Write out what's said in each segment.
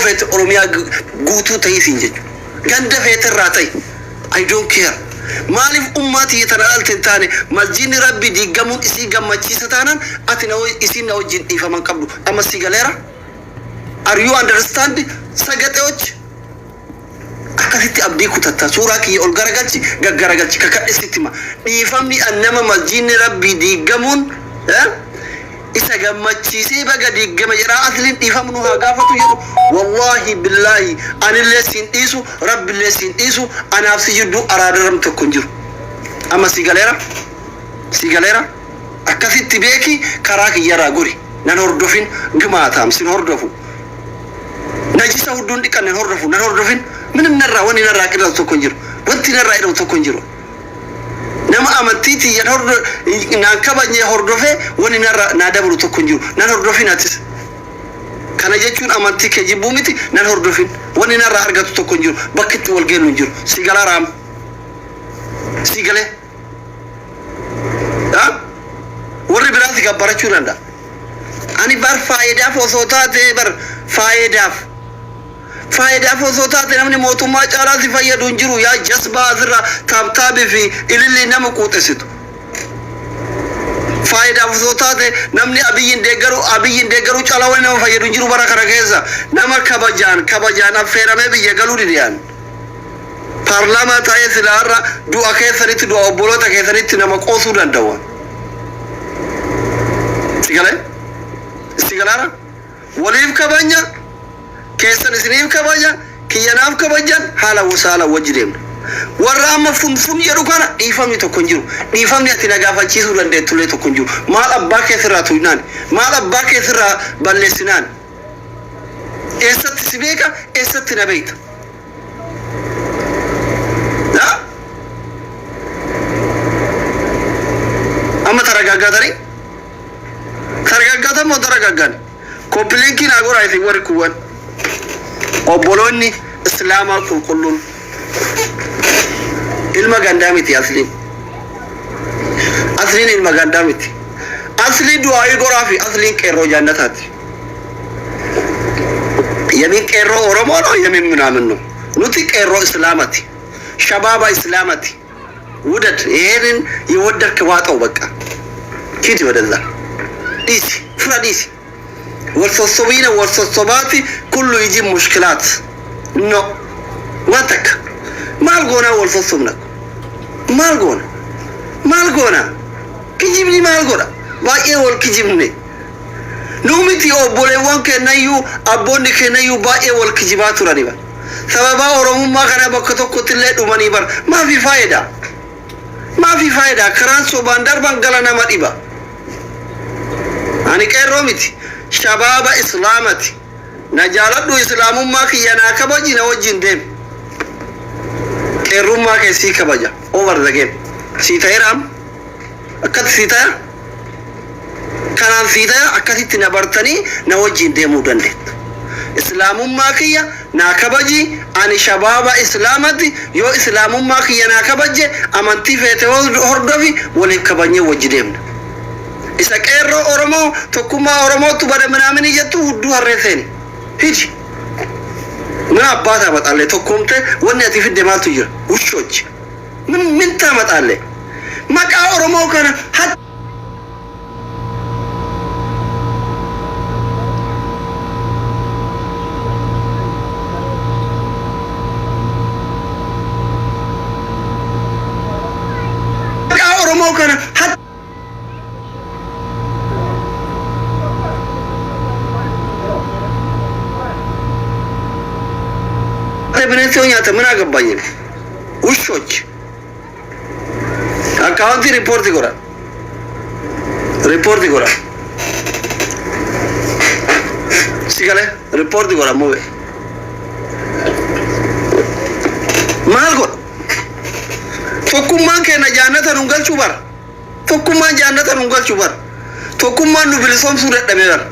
Feete Oromiyaa guutuu ta'ii siin jechuudha. Ganda feete irraa ta'i. I don't care. Maaliif ummaa tiyya tana dhalte hin taane? Masjiidni Rabbi diiggamuun isii gammachiisa taanaan, ati na isiin na wajjin dhiifama hin qabdu. Amma si galeera? Are you understand? Sagaxeoch akkasitti abdii kutatta. Suuraa kiyya ol garagalchi, gaggaragalchi, kakadhe sitti hima. Dhiifamni an nama masjiidni Rabbii diiggamuun isa gammachiisee baga diiggame jedhaa asliin dhiifamu nu haa gaafatu jedhu, wallaahi billaahi, anillee siin dhiisu, Rabbillee siin dhiisu. Anaaf si jidduu araadaram tokko hin jiru. Amma si galeera? Si galeera? Akkasitti beeki, karaa kiyyarraa gori. Nan hordofin, gimaataam sin hordofu. Najisa hudduun dhiqanne hin hordofu, nan hordofin. Minim narraa wanni narraa qirratu tokko hin jiru. Wanti narraa jedhamu tokko hin jiru. Nama amantii tiyyan hordo naan kabajne hordofee wanni narraa naa dabalu tokko hin jiru. Nan hordofin atis. Kana jechuun amantii kee jibbuu miti, nan hordofin. Wanni narraa argatu tokko hin jiru. Bakki itti wal geennu hin jiru. Si galaa raam? Si galee? Ha? Warri biraa si gabbarachuu danda'a. Ani bar faayidaaf osoo taate, bar faayidaaf osoo taate, namni mootummaa caalaa si fayyadu hin jiru. Yaa jasbaa, asirraa taabtaabii fi ilillii nama quuxessitu. Faayidaaf osoo taate, namni Abiyyiin deeggaru caalaa wani nama fayyadu hin jiru. Bara kana keessa nama kabajaan affeeramee biyya galuu didiyaan. Paarlaamaa taa'ee silaa har'a du'a keessanitti, du'a obboloota keessanitti nama qoosuu danda'u. Si galee? Si galaara? Waliif kabanya, keessan isiniif kabaja, kiyyanaaf kabajan, haala wasaala wajji deemna. Warra amma funfun jedhu kana dhiifamni tokko hin jiru. Dhiifamni ati na gaafachiisuu dandeettullee tokko hin jiru. Maal abbaa keessirraa tuynaan? Maal abbaa keessirraa balleessinaan? Eessatti si beeka? Eessatti na beekta? Na? Amma taragaaggaatanii? Taragaaggaatan moo taragaaggaan? Copy link naa godhaa isin warri kuwwan. Obboloonni Islaamaa qulqulluun ilma gandaa miti asliin. Asliin ilma gandaa miti. Aslii du'aayii goraa fi asliin qeerroo jaannataati. የምን qeerroo Oromoo ነው የምን ምናምን ነው። Nuti qeerroo Islaamati. Shabaaba Islaamati. ውደድ፣ ይሄንን የወደድክ ዋጠው፣ በቃ ሂድ ወደዛ፣ dhiisi fura dhiisi. Wal sossobiina, wal sossobaati kullu ijin mushkilaat no. Waan takka maal goonaa wal sossobna? Maal goona? Maal goona? Kijibni maal godha? Baay'ee wal kijibne. Nu miti, obboleewwan kennayyuu, abboonni kennayyuu baay'ee wal kijibaa turani bar. Sababaa Oromummaa kana bakka tokkotti illee dhumanii bar. Maafi faayidaa? Maafi faayidaa? Karaan sobaan darban gala nama dhiba. Ani qeerroo miti, shabaaba Islaamati. Na jaaladhu, Islaamummaa kiyya naa kabaji, na wajjin deem. Qeerrummaa kee sii kabaja. Over the game sii ta'eera. Amma akkatti sii ta'e, kanaan sii ta'e, akkasitti na bartanii na wajjin deemuu dandeettu. Islaamummaa kiyya naa kabaji. Ani shabaaba Islaamati. Yoo Islaamummaa kiyya naa kabajje, amantii feete hordofi, waliif kabajnee wajji deemna. Isa qeerroo Oromoo, tokkummaa Oromootu bada minaaminii jettu, hudduu harree seeni, hiji. ምን አባት ታመጣለህ? Tokkoomte wanni ati fidde maaltu jira? ውሾች ምን ምን ታመጣለህ? Maqaa Oromoo kana maqaa Oromoo kana hatte bineensi yoo nyaate ምን አገባኝ? ውሾች Account report godha, report godha. Si galee? Report godha. Mube maal godha? Tokkummaan keenya jaannata nun galchuu bara. Tokkummaan jaannata nun galchuu bara. Tokkummaan nu bilisoomsuu dadhabe bara.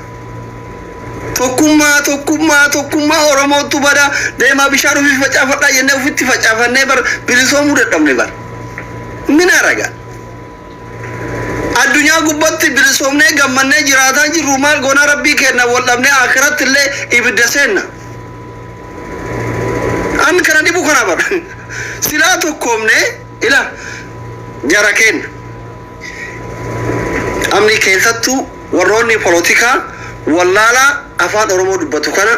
Tokkummaa, tokkummaa, tokkummaa Oromootu bada, deemaa bishaan ofii facaafadhaa jennee ofitti facaafannee bar, bilisoomuu dadhabne bar. Min araga addunyaa gubbatti bilisoomnee gammannee jiraataa jirru maal goonaa? Rabbii kenna wal dhabnee akiratti illee ibidda seenna. An kana dhibu kana bara. Silaa tokkoomne ila jara kenna. Amni keessattuu warroonni polotikaa wallaalaa afaan Oromoo dubbatu kana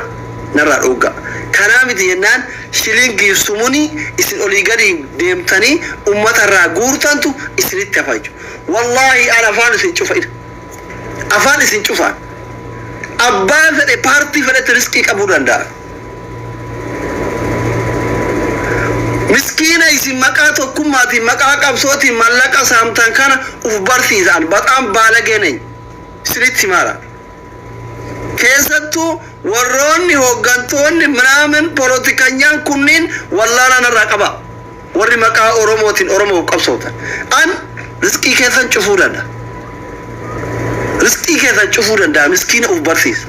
narraa dhoogga. Kanaa miti jennaan shilingii sumuni isin olii gadi deemtanii ummata irraa guurtantu isinitti hafa jechuudha. Wallaahi an afaan isin cufa ila. Afaan isin cufaan. Abbaan fedhe paartii fedhetti riskii qabuu danda'a. Miskiina isin maqaa tokkummaatiin maqaa qabsootiin mallaqa saamtan kana uf barsiisa an baxaam baalagee neny isinitti himaara. Keessattuu warroonni hooggantoonni minaamin polotikanyaan kunniin wallaalaa narraa qabaa. Warri maqaa Oromootiin Oromoof qabsooftan. An rizqii keessan cufuu danda'a. Rizqii keessan cufuu danda'a miskiina uf barsiisa.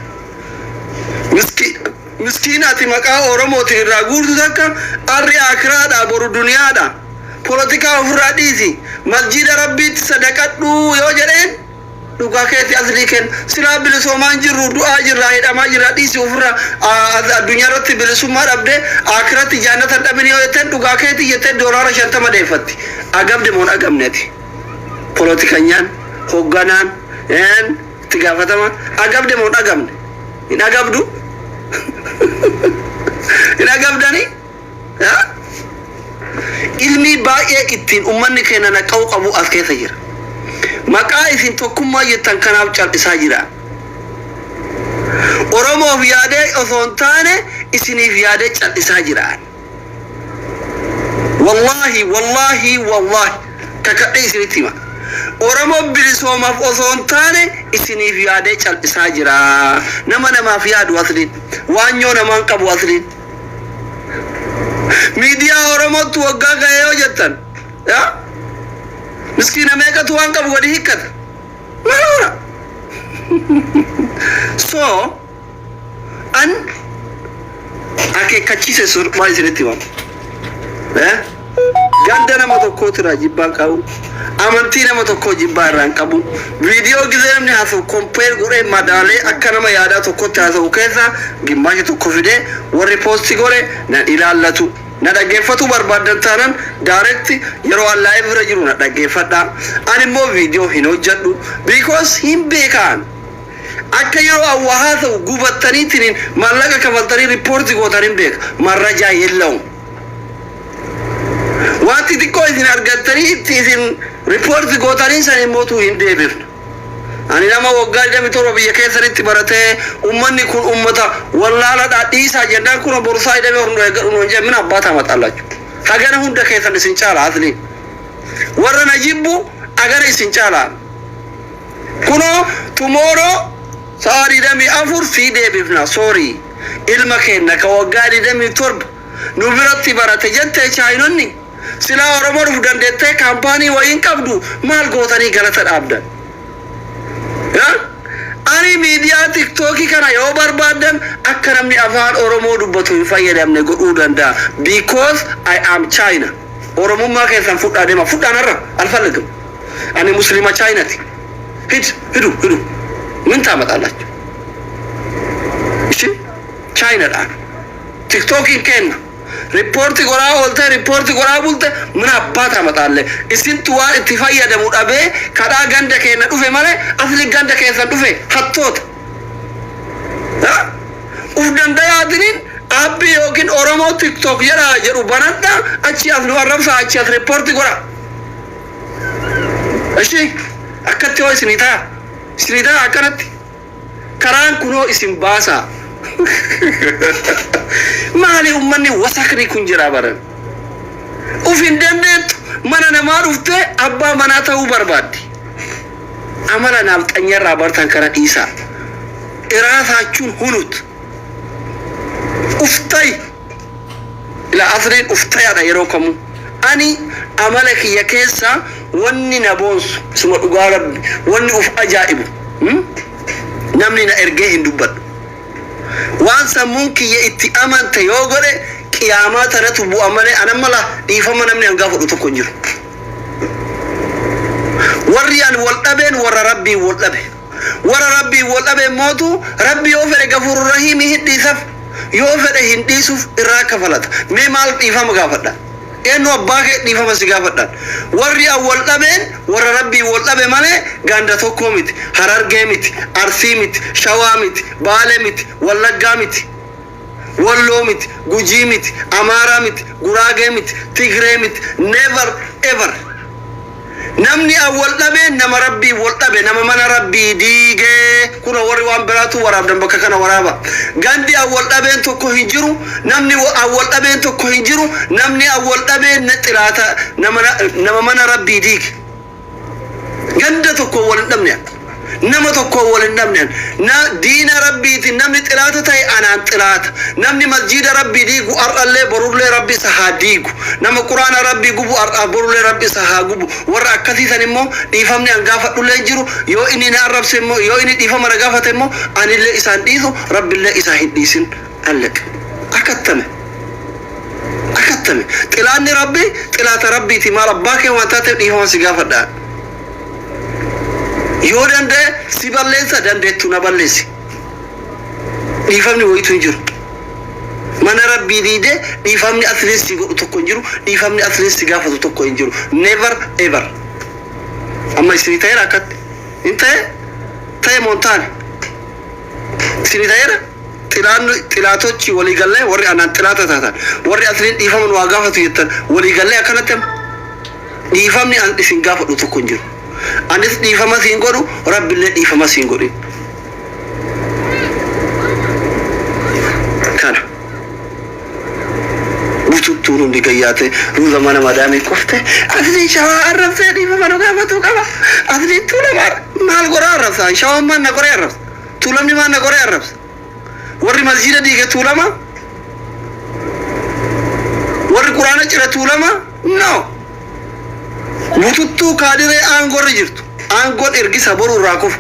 Miskiina ati maqaa Oromootiin irraa guurtu takka arri aakiraadha boru duniyaadha. Polotikaa ofirraa dhiisi. Masjiida Rabbiitti sadaqadhuu yoo jedheen dhugaa keeti aslii kenna. Silaa bilisoomaa hin jirru du'aa jirraa hidhamaa jirraa dhiisi ofirraa addunyaa irratti bilisummaa dhabdee aakiratti jaannata hin dhabin yoo jetteen dhugaa keeti jettee doolaara 50 deeffatti. Agabde moo hin agabne ati? Polotikanyaan, hogganaan, itti gaafatamaan agabde moo hin agabne? Hin agabdu? Hin agabdanii? Ilmii baay'ee ittiin ummanni keenya naqqa'uu qabu as keessa jira. Maqaa isin tokkummaa jettan kanaaf cal'isaa jira. Oromoof yaadee osoo hin taane isiniif yaadee cal'isaa jira. Wallaahi wallaahi wallaahi kakadhee isinitti hima. Oromoo bilisoomaaf osoo hin taane isiniif yaadee cal'isaa jira. Nama namaaf yaadu asliin. Waanyoo namaan qabu asliin. Miidiyaa Oromootti waggaa ga'e yoo jettan yaa miskiina meeqatu waan qabu gadi hiikkata. Maal godha? So an akeekkachiise sun maal isinitti himamu? Eh? Ganda nama tokkootirraa jibbaa hin qabu. Amantii nama tokkoo jibbaa irraa hin qabu. Viidiyoo gizee namni haasa'u compare godhee madaalee akka nama yaadaa tokkotti haasa'u keessaa gimmaasha tokko fidee warri post godhe nan ilaallatu. Na dhaggeeffatuu barbaaddan taanan direct yeroo an live irra jiru na dhaggeeffadhaa. Ani immoo viidiyoo hin hojjadhu because hin beekaan. Akka yeroo an waa haasa'u gubattaniitiniin maallaqa kafaltanii report gootan hin beeka. Marrajaa yellawum. Waan xixiqqoo isin argattanii itti isin report gootanii san immootu hin deebifna. Ani nama waggaa 27 biyya keessanitti baratee ummanni kun ummata wallaaladha dhiisaa jennaan kun borsaa hidhamee hornu eeggadhu nuun jee min abbaa taamaxallachu. Hagana hunda keessan isin caala asliin. Warra na jibbu agana isin caala. Kunoo tomorrow sa'a 24 sii deebifna sorry ilma keenna ka waggaa 27 nu biratti barate jette chaayinonni silaa Oromoo dhufu dandeettee kaampaanii wayii hin qabdu maal gootanii galata dhaabdan? Ani miidiyaa tiktookii kana yoo barbaaddan akka namni afaan Oromoo dubbatu hin fayyadamne godhuu danda'a because I am China. Oromummaa keessan fudhaa deema fudhaa narra alfalligim. Ani muslima Chaayinati. Hid hidu hidu min taamaxaallaachu. Ishi Chaayinadhaan. Tiktokiin keenna. Report godhaa oolte report godhaa bulte min abbaa taamaxaalle. Isintu waan itti fayyadamu dhabee kadhaa ganda keenna dhufe malee asli ganda keessan dhufe hattoota. Ha? Uf dandayaatiniin aappi yookiin Oromoo TikTok jedhaa jedhu banadha achi as nu arrabsaa achi as report godhaa. Ishi akkatti hoo isinii ta'a? Isinii ta'a akkanatti? Karaan kunoo isin baasaa. Maali ummanni wasakni kun jira baran. Uf hin dandeettu mana namaa dhuftee abbaa manaa ta'uu barbaaddi. Amala naafxanyarraa bartan kana dhiisaa. Iraasaachuun hunut. Uf ta'i. Ila asliin uf tayaadha yeroo kamuu. Ani amala kiyya keessaa wanni na boonsu isuma dhugaa rabbi wanni uf ajaa'ibu namni na ergee hin dubbadhu. Waan sammuun kiyya itti amante yoo godhe qiyaamaa tanatu bu'a malee an amma laa dhiifama namni an gaafadhu tokko hin jiru. Warri an wal dhabeen warra rabbiin wal dhabe. Warra Rabbiin wal dhabe immootu Rabbi yoo fedhe gafuurur rahiimi hin dhiisaf. Yoo fedhe hin dhiisuuf irraa kafalata. Mee maal dhiifama gaafadha? Eenyu abbaa kee dhiifama si gaafadhaan? Warri an wal dhabeen warra Rabbiin wal dhabe malee ganda tokkoo miti, Harargee miti, Arsii miti, Shawaa miti, Baale miti, Wallaggaa miti, Walloo miti, Gujii miti, Amaaraa miti, Guraagee miti, Tigree miti, never ever. Namni an wal dhabeen nama Rabbiin wal dhabe, nama mana Rabbii diigee. Kunoo warri waan biraatuu waraabdan bakka kana waraaba. Gandi an wal dhabeen tokko hin jiru, namni an wal dhabeen tokko hin jiru, namni an wal dhabeen na xilaata nama nama mana Rabbii diige. Ganda tokkoon wal hin dhabne an. Nama tokkoon wal hin dhabne an. Na diina Rabbiitiin namni xilaata ta'e anaan xilaata. Namni masjiida Rabbii diigu ar'allee borullee Rabbi isa haa diigu. Nama Qur'aana Rabbii gubu ar'aaf borullee Rabbi isa haa gubu. Warra akkasii san immoo dhiifamni an gaafadhullee hin jiru. Yoo inni na arrabse immoo, yoo inni dhiifama na gaafate immoo anillee isa hin dhiisu, Rabbillee isa hin dhiisin. Alleq. Akattame. Akattame. Xilaanni Rabbii xilaata Rabbiiti. Maal abbaa kee waan taateef dhiifama si gaafadha. Yoo danda'e si balleessa, dandeettu na balleessi. Dhiifamni wayitu hin jiru. Mana Rabbii diidee dhiifamni at least si godhu tokko hin jiru. Dhiifamni at least si gaafatu tokko hin jiru. Never ever. Amma isinii ta'eera akkatti. Hin ta'e? Ta'e moo hin taane? Isinii ta'eera? Xilaanni xilaatochi walii gallee warri anaan xilaata taatan warri asliin dhiifama nu haa gaafatu jettan walii gallee akkanatti amma. Dhiifamni an isin gaafadhu tokko hin jiru. Anis dhiifama siin godhu, Rabbillee dhiifama siin godhin. Kana. Bututtuun hundi gayyaate ruuza mana madaamii qufte. Asliin shawaa arrabsee dhiifama nu gaafatuu qaba. Asliin tuulama maal godhaa arrabsaan? Shawaan maal na qoree arrabsa? Tuulamni maal na qoree arrabsa? Warri masjiida diige tuulama? Warri quraana cire tuulama? No. Bututtuu kaadiree aangorra jirtu. Aangoon ergisa boru irraa kufa.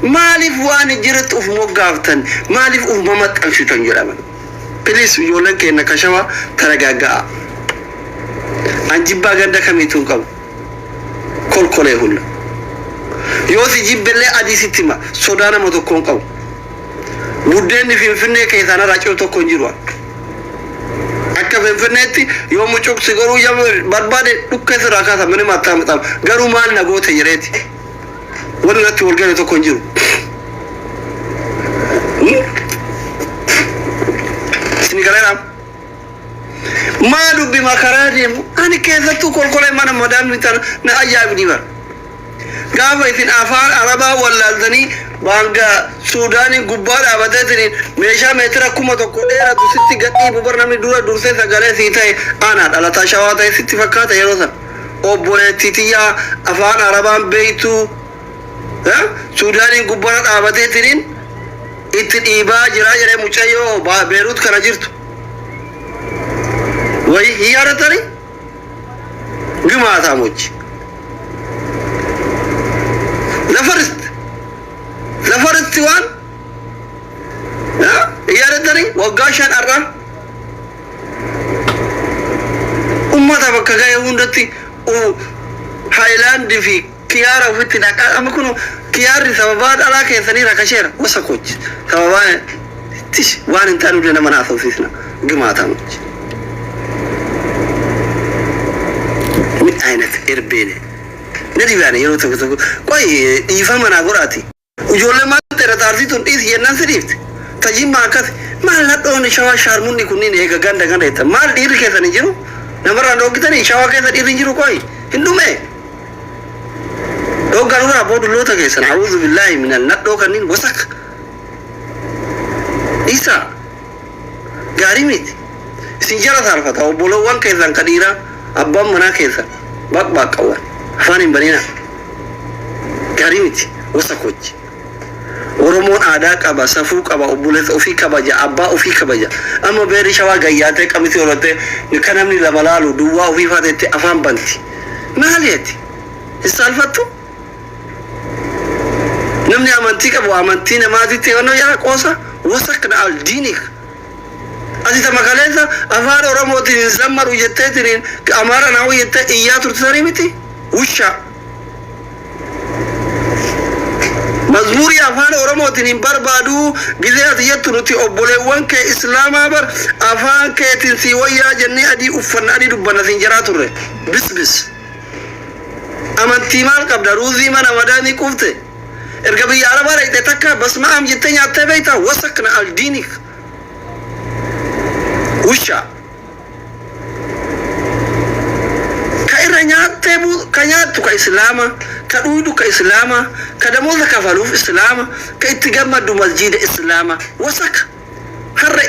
Maaliif waan hin jirretti uf moggaaftan? Maaliif uf mamaxxansitan jedhaman? Please ijoolleen keenya ka shawaa taragaagga'a. An jibbaa ganda kamiituu hin qabu. Kolkolee hulla. Yoo si jibbellee adii sitti hima. Sodaa nama tokkoo hin qabu. Buddeenni Finfinnee keessaa narraa citu tokko hin jiru. Akka Finfinneetti yoo mucuq si godhuu barbaade dhukkee sirraa kaasa minim attaamaxaam. Garuu maal na goote jedheeti. Wanni irratti wal gale tokko hin jiru. Isin galeera. Maa dubbi makaraa deemu ani keessattuu kolkolee mana madaamii tana na ajaa'ibni bara. Gaafa isin afaan Arabaa wallaaltanii baanga Suudaaniin gubbaa dhaabateetiniin meeshaa meetira 1000 dheeratu sitti gad dhiibu bar namni dura dursee sagalee sii ta'e ana dhalataa Shawaa ta'e sitti fakkaata yeroo san. Obboleettii tiyyaa afaan Arabaan beektuu Suudaaniin gubbara dhaabateetiniin itti dhiibaa jira jedhee mucayyoo Beeruut kana jirtu. Wayi hin yaadatanii? Gimaataamochi. The first. The first one. Hin yaadattanii? Waggaa 5 har'a. Ummata bakka ga'e hundatti Haayilaandii fi kiyaara ofitti naqaa amma kun kiyaarri sababaa dhalaa keessanii rakasheera wasakoch sababaa tish waan hin taane hunda nama naasofsiisna gimaatamoch. ምን አይነት ኤርቤ ne na dibaane yeroo tokko tokko qoy dhiifama naa godhaati. Ijoollee maal ta'e taarsii tun dhiisi jennaan si dhiifte. Ta jimmaa akkas maal nadhoon shawaa shaarmunni kunniin eega ganda ganda jettan maal dhiirri keessan hin jiru namarraan dhooggitanii shawaa keessa dhiirri hin jiru qoy hin dhume. Dhooggaa nurraa boo dulloota keessan a'uudhu billaahi minal nadhoo kanniin wasak dhiisaa gaarii miti. Isin jala saalfata obbolowwan keessan ka dhiiraa abbaan manaa keessan baqbaaqqawwan afaan hin baninaa. Gaarii miti wasakoch. Oromoon aadaa qaba, safuu qaba, obboleessa ofii kabaja, abbaa ofii kabaja. Amma beerri shawaa gayyaatee qamisii horattee ka namni lama laalu duwwaa ofii faa teettee afaan banti. Maali ati? Hin saalfattu? Namni amantii qabu amantii namaatitti honnoo yaa qoosa wasak na al diinik. Ati tama kaleessa afaan Oromootiin hin zammaru jetteetiniin Amaara naa jettee iyyaa turte sanii miti? Wushaa. Mazmurii afaan Oromootiin hin barbaadu gizee ati jettu nuti obboleewwan kee Islaamaa bar afaan keetiin sii wayyaa jennee adii uffanna adii dubbanna siin jedhaa turre. Bisbis. Amantii maal qabda? Ruuzii mana madaamii quufte? Erga biyya Arabaa dhaqxe takka basma'aam jettee nyaattee beektaa? Wasakna aldiinik. Wusha. Ka irra nyaattee buu ka nyaattu ka Islaama, ka dhuydu ka Islaama, ka damooza kafaluuf Islaama, ka itti gammaddu masjiida Islaama. Wasaka. Harre.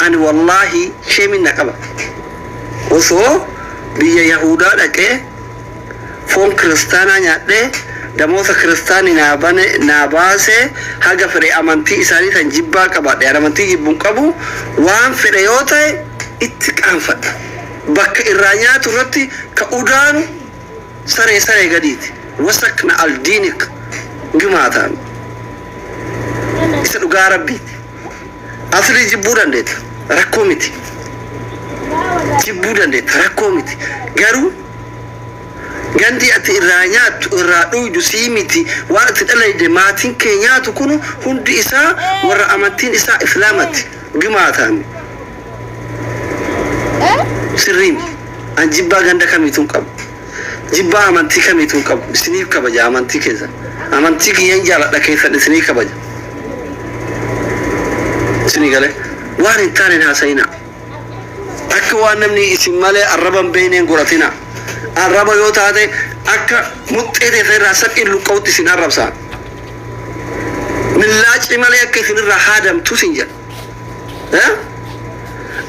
Ani wallaahi sheemin na qaba. Osoo biyya Yahudaa dhaqee foon kiristaanaa nyaadhee damoosa kiristaanni naa bane naa baase haga fedhe amantii isaanii san jibbaa qabaadhe an amantii jibbu hin qabu waan fedhe yoo ta'e itti qaanfadha bakka irraa nyaatu irratti ka udaanu saree saree gadiiti wasakna aldiinik gimaataan isa dhugaa rabbiiti Aslii jibbuu dandeetta rakkoo miti. Jibbuu dandeetta rakkoo miti. Garuu gandi ati irraa nyaattu irraa dhuydu sii miti waan ati dhalayde maatiin kee nyaatu kunu hundi isaa warra amantiin isaa islaamati gimaataami. Sirrii miti. An jibbaa ganda kamiituu hin qabu. Jibbaa amantii kamiituu hin qabu. Isiniif kabaja amantii keessan. Amantii kiyyan jaaladha keessan isinii kabaja. Isinii galee waan hin taane hin haasa'inaa. Akka waan namni isin malee arraba hin beekneen godhatinaa. Arraba yoo taate akka muxxee teessan irraa saphiin luqqa'utti isin arrabsaa. Millaacii malee akka isin irraa haadamtu isin jedha. Eh?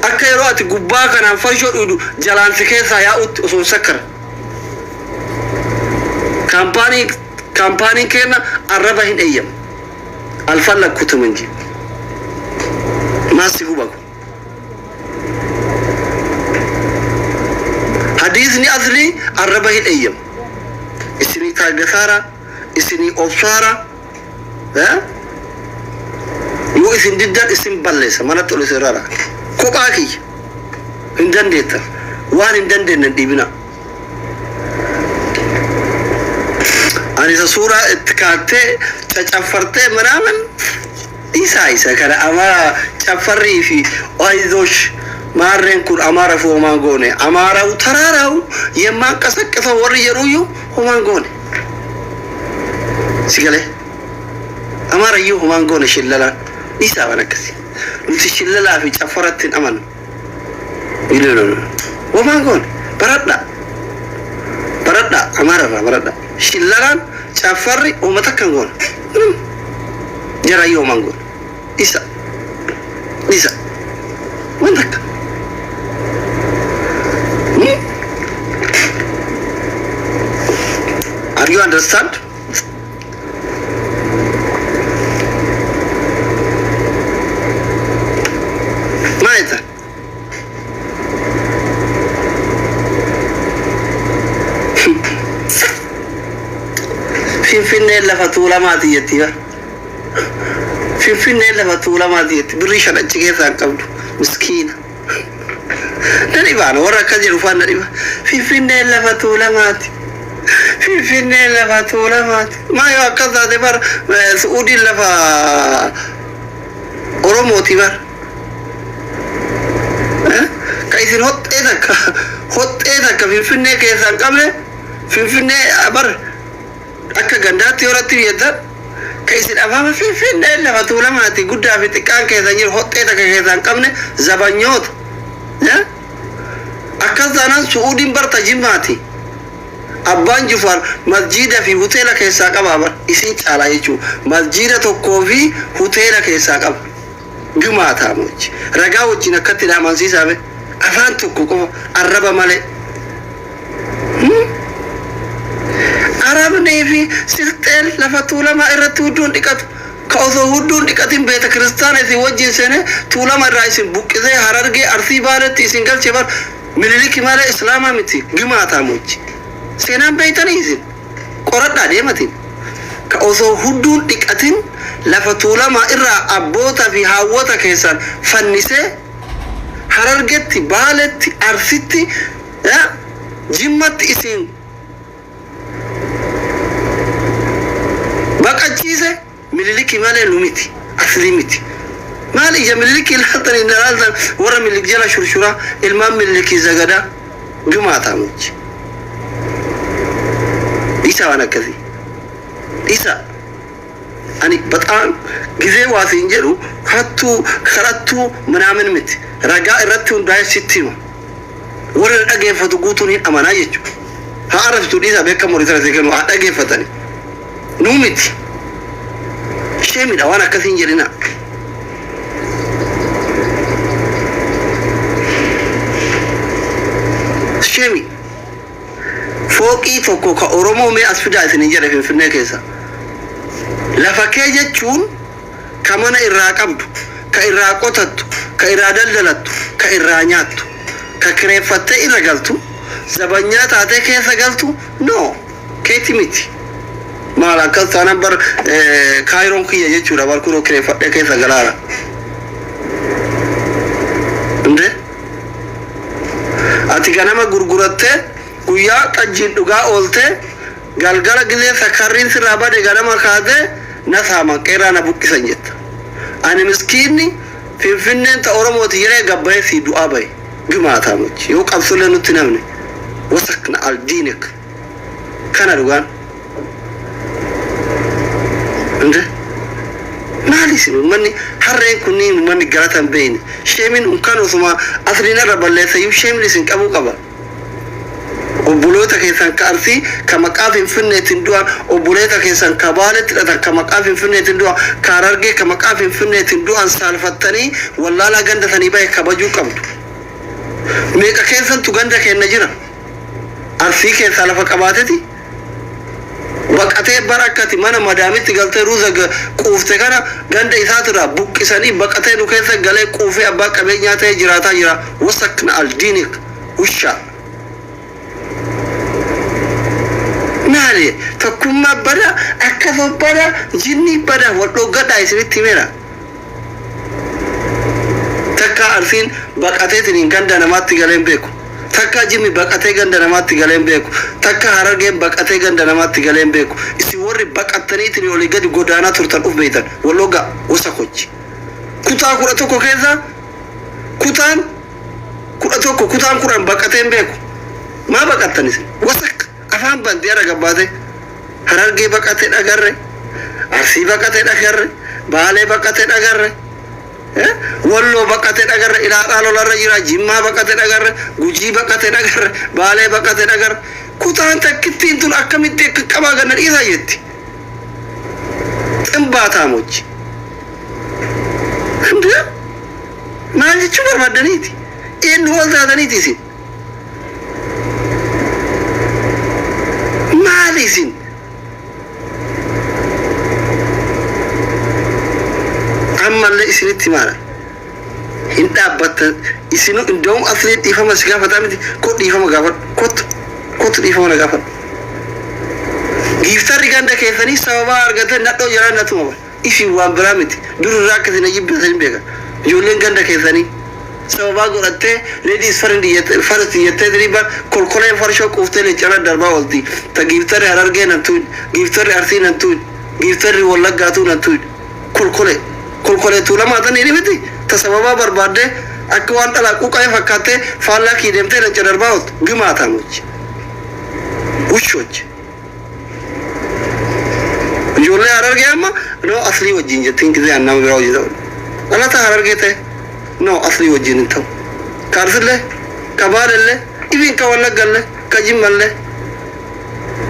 Akka yeroo ati gubbaa kanaan farshoo dhuydu jalaan si keessaa yaa'utti osoo hin sakkara. Kaampaanii kaampaaniin keenna arraba hin eeyyamu. Alfallakkutum inji. Maal si guba kun? Hadiisni aslii arraba hin eeyyamu. Isinii taaggasaara, isinii obsaara, Eh? Yoo isin diddan isin balleessa manatti ol isin rara. Kophaa kiyya. Hin dandeettan. Waan hin dandeenye hin dhiibinaa. Ani isa suuraa itti kaattee cacaffartee manaaman dhiisaa isa kana Amaara caffarrii fi ayzosh maarreen kun Amaara fi homaan goone Amaarawu taraarawu yemmaanqasaqqisa warri jedhuyyuu homaan goone. Si galee? Amaarayyuu homaan goone shillalaan. Dhiisaa waan akkasii. Nuti shillalaa fi caffaratti hin amannu. No, no, no. Homaan goone. Baradhaa. Baradhaa. Amaararraa baradhaa. Shillalaan caffarri homa takka hin goone. ምንም. Jarayyuu homaan goone. Dhiisaa. Dhiisaa. Waan takka. Are you understand? Maal jettan? Finfinneen lafa tuulamaati jetti bar. Finfinneen lafa tuulamaati jetti. Birrii shan achi keessaa hin qabdu. Miskiina. Na dhibaan warra akkas jedhu faan na dhiba. Finfinneen lafa tuulamaati. Finfinneen lafa tuulamaati. Maa yoo akkas taate bar Su'uudiin lafa Oromooti bar. Ka isin hoxxee takka hoxxee takka Finfinnee keessaa hin qabne Finfinnee bar akka gandaatti yoo irratti biyyattan ka isin afaama Finfinneen lafa tuulamaati guddaa fi xiqqaan keessa hin jiru hoxxee takka keessaa hin qabne zabanyoota. Akkas taanaan Su'uudiin bar ta Jimmaati. Abbaan Jufaar masjiida fi huteela keessaa qabaa bar isin caalaa jechuu masjiida tokkoo fi huteela keessaa qaba. Gimaataa mochi. Ragaa wajjin akkatti na amansiisaa mee. Afaan tokko qofa arraba malee. Arabnii fi Silxeen lafa Tuulamaa irratti hudduu hin dhiqatu. Ka osoo hudduu hin dhiqatin beeta kiristaana isin wajjin seenee Tuulama irraa isin buqqisee Harargee, Arsii, Baaletti isin galche bar Miniliki malee Islaamaa miti. Gimaataa mochi. Seenaan beeytanii isin? Qoradhaa deematiin. Ka osoo hudduu hin dhiqatin lafa Tuulamaa irraa abboota fi haawwota keessan fannisee Harargetti, Baaletti, Arsitti, Jimmatti isin baqachiise Miniliki malee nu miti, Aslii miti. Maal ija Minilikii ilaaltan hin ilaaltan warra Minilik jala shurshuraa ilmaan Minilikii zagadaa gumaataamochi. Dhiisaa waan akkasii. Dhiisaa. Ani baxaam gizee waa siin jedhu hattuu kadhattuu minaamin miti. Ragaa irratti hundaa'ee sitti hima. Warri na dhageeffatu guutuun hin amanaa jechuudha. Haa arrabsitu dhiisaa beekamoo risaa sii kennu haa dhageeffatani. Nuu miti. Sheemidha waan akkasii hin jedhinaa. Sheemi. Fooqii tokko ka Oromoo mee as fidaa isiniin jedhe Finfinnee keessa. Lafa kee jechuun ka mana irraa qabdu, ka irraa qotattu, ka irraa daldalattu, ka irraa nyaattu. Ka kireeffattee irra galtu, zabanyaa taatee keessa galtu no keeti miti. Maal akkas taanaan bar kaayiroon kiyya jechuudha bar kunoo kireeffadhee keessa galaara. Inde? Ati ganama gurgurattee guyyaa xajjiin dhugaa ooltee galgala gizee sakarriin sirraa bade ganama kaatee na saaman qeerraa na buqqisan jetta. Ani miskiinni Finfinneen ta Oromooti jedhee gabbayee sii du'aa bahe. Gimaataamochi yoo qabsollee nutti hin hafne wasakna al diinik kana dhugaan. Inde maali isin ummanni harreen kunniin ummanni galata hin beeyne sheemin unkaan osuma asliin irra balleessayyuu sheemni isin qabuu qaba. Obboloota keessan ka Arsii ka maqaa Finfinneetiin du'an, obboleeta keessan ka Baaletti dhatan ka maqaa Finfinneetiin du'an, ka Harargee ka maqaa Finfinneetiin du'an saalfattanii wallaalaa ganda sanii bahe kabajuu qabdu. Meeqa keessantu ganda keenna jira? Arsii keessaa lafa qabaateti baqatee bar akka ati mana madaamitti galtee ruuza quufte kana ganda isaatirraa buqqisanii baqatee nu keessa galee quufee abbaa qabeenyaa ta'ee jiraataa jira. Wasakna aldiinik wushaa. Maali tokkummaa bada akkasuma bada jinnii bada wal dhoggadhaa isinitti himeera. Takkaa Arsiin baqateetiniin ganda namaatti galee hin beeku. Takkaa Jimmi baqatee ganda namaatti galee hin beeku. Takkaa Harargeen baqatee ganda namaatti galee hin beeku. Isin warri baqattaniitiin olii gadi godaanaa turtan uf beektan. Wal dhoggaa wasakochi. Kutaa 11 keessa kutaan 11 kutaan 10 baqatee hin beeku. Maa baqattan isin? Wasak afaan bantee har'a gabbaatee. Harargee baqate dhagarre, Arsii baqate dhagarre, Baalee baqate dhagarre, Walloo baqate dhagarre, Ilaadhaa lolarra jira, Jimmaa baqate dhagarre, Gujii baqate dhagarre, Baalee baqate dhagarre. Kutaan takkittiin tun akkamitti akka qabaa ganna dhiisaa jetti. Ximbaataamochi. Hundee maal jechuu barbaaddaniiti? Eenyu wal taataniiti isin? Maali isin? Ammallee isinitti himaadha. Hin dhaabbattan isinu inda'um asliin dhiifama si gaafataa miti koo dhiifama gaafadhu kottu kottu dhiifama na gaafadhu. Giiftarri ganda keessanii sababaa argatee nadhoo jalaa na tuma bara. Isin waan biraa miti. Dur irraa akka isin na jibbitan hin beeka. Ijoolleen ganda keessanii sababaa godhattee ladies friend jette first jettee diriiba kolkoleen farshoo quuftee leencarra darbaa oolti. Ta giiftarri Harargee nan tuyin, giiftarri Arsii nan tuyin, giiftarri Wallaggaatuu nan tuyin. Kolkolee. Kolkolee Tuulamaa tan dhiiri miti. Ta sababaa barbaaddee akka waan dhalaa quuqamee fakkaattee faallaa kii deemtee leenca darbaa ooltu. Gimaataamochi. Wushochi. Ijoollee Harargee amma no Aslii wajjin jettiin gisee an nama biraa hojii ta'u. Dhalataa Harargee ta'e no Aslii wajjin hin ta'u. Ka Arsillee, ka Baalellee, even ka Wallaggallee, ka Jimmallee.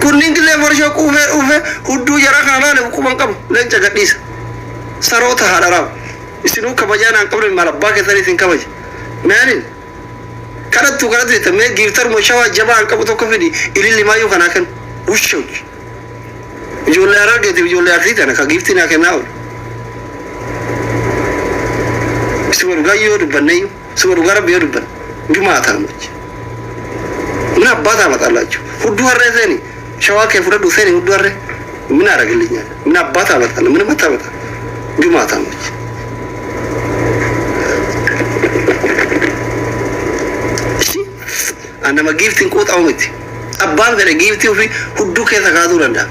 Kunniin gisee farshoo quufee dhuufee hudduu jaraa kana laale quban qabu leenca gadhiisa. Saroota haadharaaw. Isinuu kabajaa naan qabdan maal abbaa keessanii isin kabaja. Maaliin? Kadhattu kadhattu jetta mee giiftaruma shawaa jabaa an qabu tokko fidi ililli maayyuu kanaa kennu wushoch ijoollee Harargeetiif ijoollee Arsii tana ka giiftii naa kennaa oolu isuma dhugaa yoo dubbanneyyuu isuma dhugaa rabbi yoo dubbanne jumaa taamochi ምን አባት አመጣላችሁ ሁዱ ሀሬ seeni shawaa kee fudhadhu seeni hudduu harree ምን አደረግልኛል ምን አባት አመጣለሁ ምንም አታመጣ ግማታሞች እሺ an nama giiftiin quuxamu miti abbaan fedhe giiftii ofii hudduu keessa kaasuu danda'a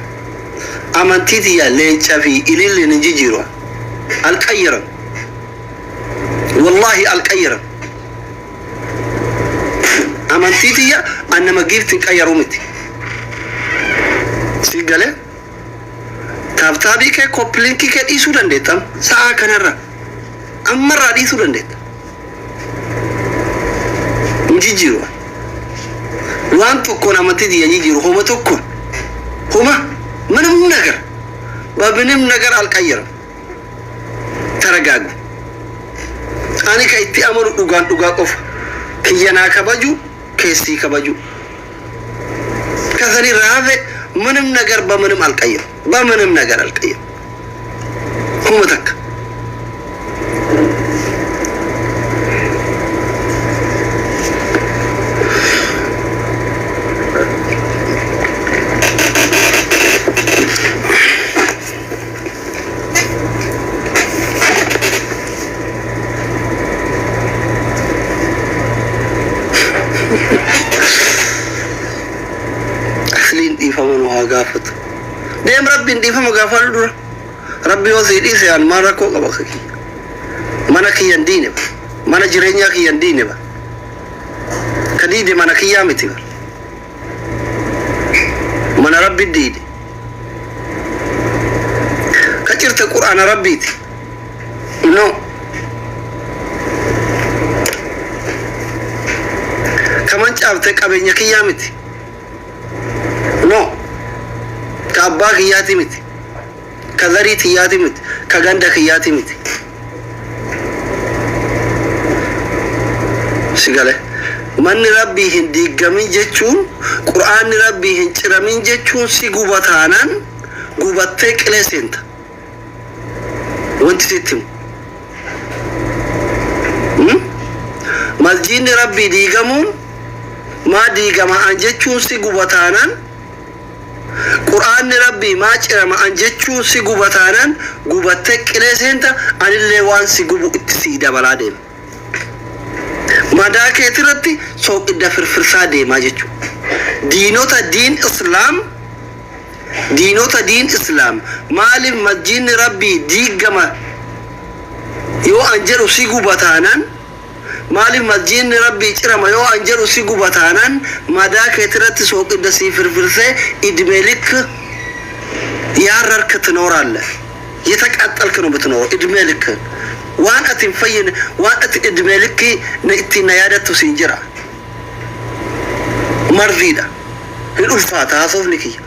Amantii tiyya leenca fi ililliin hin jijjiiru. Alqayyiran. Wallaahi alqayyiran. Amantii tiyya an nama giifti hin qayyaruu miti. Si galee? Tap tapii kee copy linkii kee dhiisuu dandeetta sa'aa kanarra. Ammarraa dhiisuu dandeetta. Hin jijjiiru. Waan tokkoon amantii tiyya hin jijjiiru homa tokkoon. Homa ምንም ነገር በምንም ነገር አልቀይርም። ተረጋጉ። Ani ka itti amanu dhugaan dhugaa qofa. Kiyya naa kabaju, keessii kabaju. ከሰኒ ራፌ ምንም ነገር በምንም አልቀይርም። በምንም ነገር አልቀይርም። Homa takka. Asliin dhiifama nu haa gaafatu. Deem, Rabbiin dhiifama gaafadhu dura. Rabbi yoo sii dhiise an maal rakkoo qaba akka kiyya? Mana kiyyan diine ba. Mana jireenyaa kiyyan diine ba. Ka diide mana kiyyaa miti ba. Mana Rabbi diide. Ka cirte Qur'aana Rabbiiti. No. Ka mancaaftee qabeenya kiyyaa miti. No. Ka abbaa kiyyaati miti. Ka zarii tiyyaati miti. Ka ganda kiyyaati miti. Si gale. Manni Rabbii hin diiggamin jechuun, Qur'aanni Rabbii hin ciramin jechuun si guba taanaan gubattee qilee seenta. Wanti sitti himu. Masjiidni Rabbii diigamuun maa diigama an jechuun si guba taanaan, Qur'aanni Rabbii maa cirama an jechuun si guba taanaan gubattee qilee seenta, anillee waan si gubu itti sii dabalaa deema. Madaa keetirratti sooqidda firfirsaa deemaa jechuudha. Diinota diin Islaam, diinota diin Islaam, maaliif masjiidni Rabbii diigama yoo an jedhu si guba taanaan, maaliif masjiidni Rabbii cirama yoo an jedhu si guba taanaan, madaa keetirratti sooqidda sii firfirsee እድሜ ልክ ያረርክ ትኖራለህ። የተቃጠልክ ነው የምትኖረው እድሜ ልክ። Waan ati hin fayyine, waan ati እድሜ ልክ ittiin na yaadattu siin jira. Marziidha. Hin ulfaata haasofni kiyya.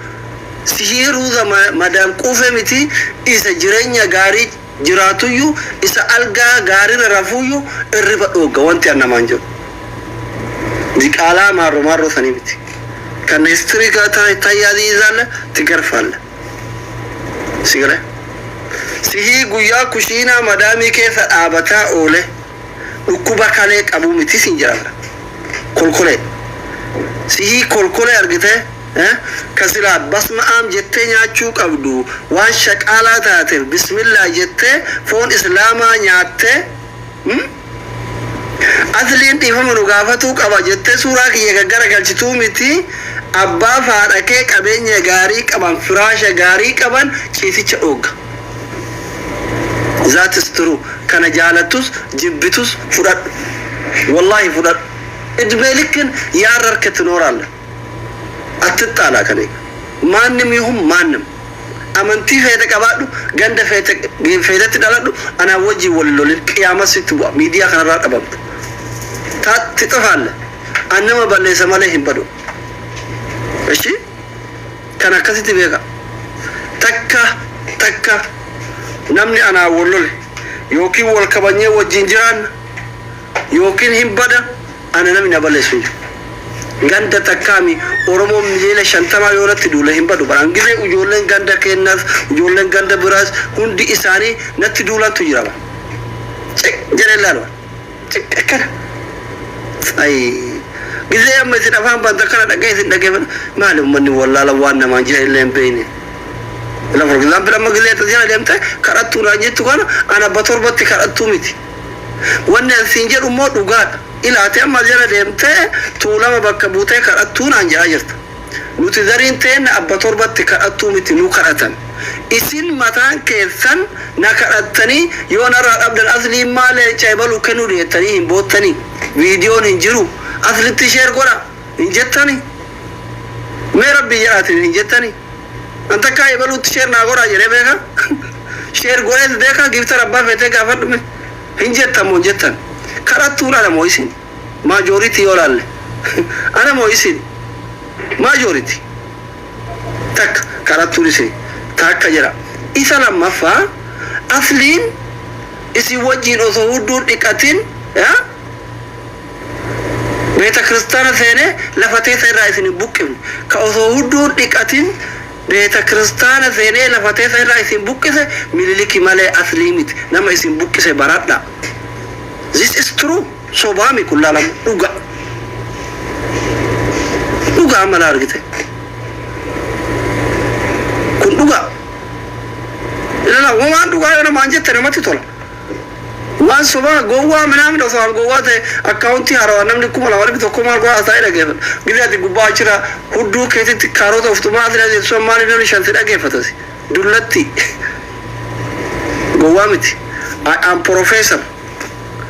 Sihii ruuza madaam quufe miti, isa jireenya gaarii jiraatuyyuu, isa algaa gaariirra rafuyyuu irriba dhoogga wanti an namaan jedhu. Diqaalaa maarro maarroo sanii miti. Kan history tayyaa ይዛለህ ትገርፋለህ። Si galee? Sihii guyyaa kushiinaa madaamii keessa dhaabataa oole dhukkuba kalee qabuu miti siin jedhama. Kolkolee. Sihii kolkolee argite ka silaa basma aam jettee nyaachuu qabdu, waan shaqaalaa taateef bismillaa jettee foon islaamaa nyaattee, Asliin dhiifama nu gaafatuu qaba jettee suuraa kiyya gaggara galchituu miti, abbaa faadha kee qabeenya gaarii qaban, firaasha gaarii qaban ciisicha dhoogga. That is true. Kana jaalattus jibbitus fudhadhu. Wallaahi fudhadhu. እድሜ ልክን ያረርክ ትኖራለህ። አትጣላ ከኔ ጋር ማንም ይሁን ማንም። Amantii feete qabaadhu, ganda feetetti dhaladhu, anaa wajjin wal lolin, qiyaama sitti bu'a, miidiyaa kanarraa dhabamta. Taatti xifaalle an nama balleessa malee hin badu. እሺ kan akkasitti beeka. Takka takka namni anaa wal lole yookiin wal kabanyee wajjin jiraanna yookiin hin bada, ana namni na balleessu hin jiru. Ganda takkaami Oromoon 50 miliyoona yoo natti duule hin badu. Baraan gisee ijoolleen ganda keenyaas, ijoolleen ganda biraas hundi isaanii natti duulantu jira. Ciq jedhee ilaalu. Ciq akkana. Ayi gisee amma isin afaan banta kana dhagee isin dhageeffadha. Maali uummanni wallaala waan namaan jira illee hin beekne? La for example, amma gisee tajaajila deemte kadhattuu naan jettu kana, ana abba torbatti kadhattuu miti. Wanni an siin jedhu immoo dhugaadha. Ilaate amma jala deemtee Tuulama bakka buutee kadhattuu naan jedhaa jirta. Nuti zariin teenna abba torbatti kadhattuu miti, nu kadhatan. Isin mataan keessan na kadhattanii yoo narraa dhabdan asliin maa leenca ebalu kennuu jettanii hin boottanii. Viidiyoon hin jiru. Aslitti share godha hin jettani. Mee rabbii jedhaatiin hin jettani. An takkaa ebaluutti share naa godhaa jedhee beeka. Share godhees beeka gifter abbaa feetee gaafadhume. Hin jettan moo hin jettan? Kadhattuun ana moo isin? Majority yoo laalle. Ana moo isin? Majority. Takka kadhattuun isin. Takka jedha. Isa lammaffaa asliin isin wajjin osoo hudduun dhiqatin beeta kiristaana seenee lafa teessa irraa isin hin buqqifne. Ka osoo hudduun dhiqatin beeta kiristaana seenee lafa teessa irraa isin buqqise Miniliki malee aslii miti. Nama isin buqqise baradha. This is true. Sobaami kun laalamu dhuga. Dhuga amma laa argite. Kun dhuga. Ilala waan dhugaa yoo namaan jette namatti tola. Waan sobaa gowwaa minaamin osoo an gowwaa ta'e akkaawuntii haarawaa namni 2100 maal godhaa taa'ee dhageeffata. Gizee ati gubbaa achirraa hudduu keetitti kaarota uftumaa asii dhageessu sun maaliif namni shan si dhageeffatasi. Dullatti. Gowwaa miti. I am professor.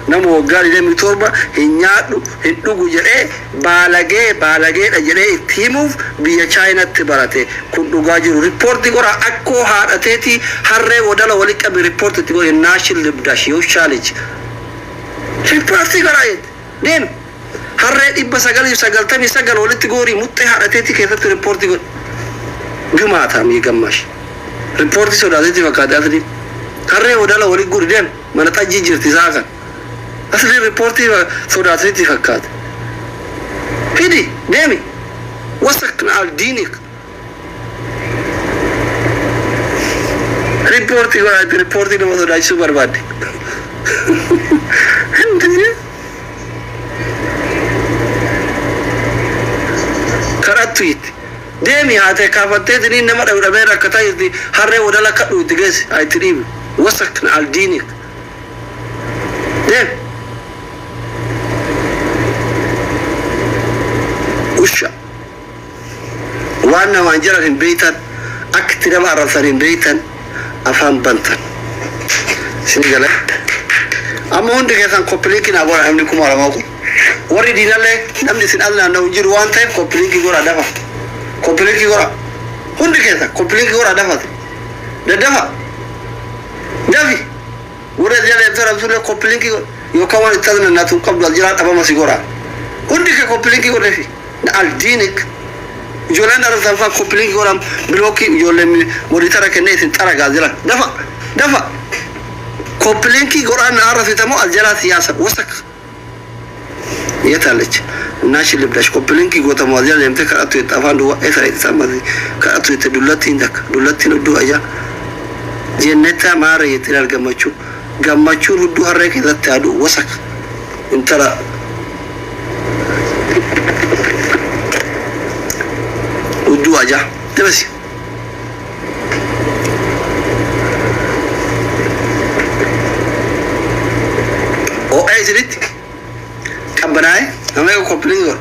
Nama waggaa 27 hin nyaadhu hin dhugu jedhee baalagee baalageedha jedhee itti himuuf biyya chaayinatti barate. Kun dhugaa jiru. Riippoortii godhaa akkoo haadha teetii harree wadala wali qabi riippoortii itti godhi naashil libdash የውሻ ልጅ riippoortii godhaa jette. Deemi. Harree 999 walitti goorii muxxee haadha teetii keessatti riippoortii godhi. Gimaataa miigammash. Riippoortii sodaateetti fakkaate asliin. Harree wadala wali guri deemi. Mana xajjii jirti isaa kan. Asliin riippoortii sodaateetti fakkaate. Fidi deemi. Wasakna al diinik. Riippoortii godhaatti riippoortii nama sodaachisuu barbaadde. Kadhattu itti. Deemi haatee kaafattee tiniin nama dhabu dhabee rakkataa jirti harree wadala kadhu itti geessi haa itti dhiibi. Wasakna al diinik. Deemi. Usha. Waan namaan jedhan hin beektan, akka itti nama arrabsan hin beektan, afaan bantan. Isin gala. Amma hundi keessan copy link naa godha namni 2000 kun. Warri diinallee namni isin al naanna'u hin jiru waan ta'eef copy link godha dafa. Copy link godha. Hundi keessan copy link godha dafate. Daddafa. Dafi. Warri as jala deemtee arrabsullee copy link godha. Yookaan waan itti as naanna'atu hin qabdu as jalaa dhabama si godha. Hundi kee copy link godhefi. Aldiinik. Ijoolleen arrabsan fa'aa copy link godhan block ijoolleen moditara kennee isin xaragaa as jala. Dafa. Dafa. Copy link godhaan na arrabsitamoo as jalaa siyaasa. Wasak. የት አለች እናሽ ልብዳሽ copy link gootamoo as jala deemtee kadhattu jette afaan duwwaa eessa dheetti sammati kadhattu jette dullattiin takka dullattiin hudduu ajaa jennetta maara jette ilaal gammachuu gammachuun hudduu harree keessatti haadhu wasak intala hudduu ajaa dabasi. Ho'ee isinitti qabbanaa'ee nama eegu copy link godha.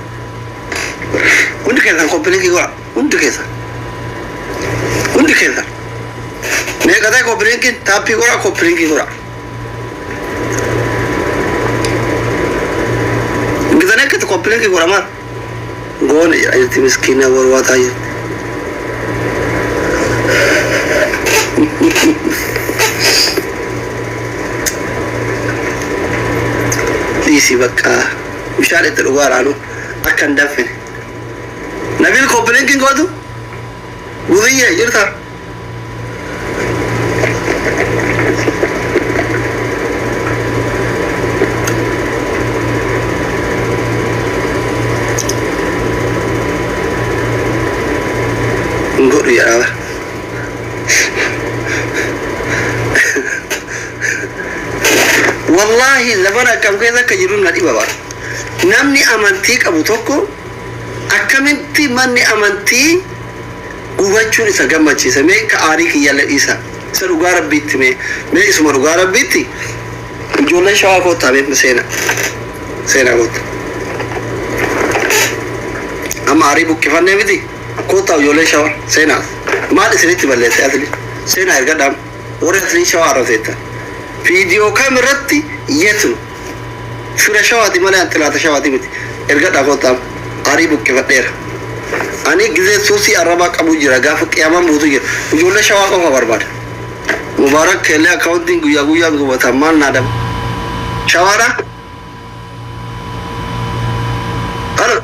Hundi keessan copy link godha. Hundi keessan. Hundi keessan. Meeqa ta'e copy linkiin tap godha copy link godha. Gizanii akkatti copy link godha maal? Goone jedha jirti miskiina warwaataa jirti. Dhiisii bakka bishaan itti dhugaa raanu akka hin danfine. Nabil copy linkiin gootu? Gubiyyee jirta? Hin godhu jedhaa bara. Wallaahi zaman akkam keessa akka jiru na dhiba bara. Namni amantii qabu tokko akkamitti manni amantii gubachuun isa gammachiisa? Mee ka aarii kiyyallee dhiisa. Isa dhugaa rabbiitti mee isuma dhugaa rabbiitti ijoolleen shawaa koottaa mee seenaa. Seenaa koottaa. Amma aarii buqqifannee miti koottaa ijoolleen shawaa seenaa. Maal isinitti balleesse asli? Seenaa ergadhaam warri asliin shawaa arrabseettan. Viidiyoo kam irratti yet nu? Fira shawaati malee an xilaata shawaati miti. Ergadhaa kottaa arii buqqifadheera. Ani gizee suusii arrabaa qabu jira gaafa qiyaamaan buutu jira. Ijoollee shawaa qofa barbaada. Mubaarak keellee akkaawuntiin guyyaa guyyaan gubata maal naa daba. Shawaadha? Ana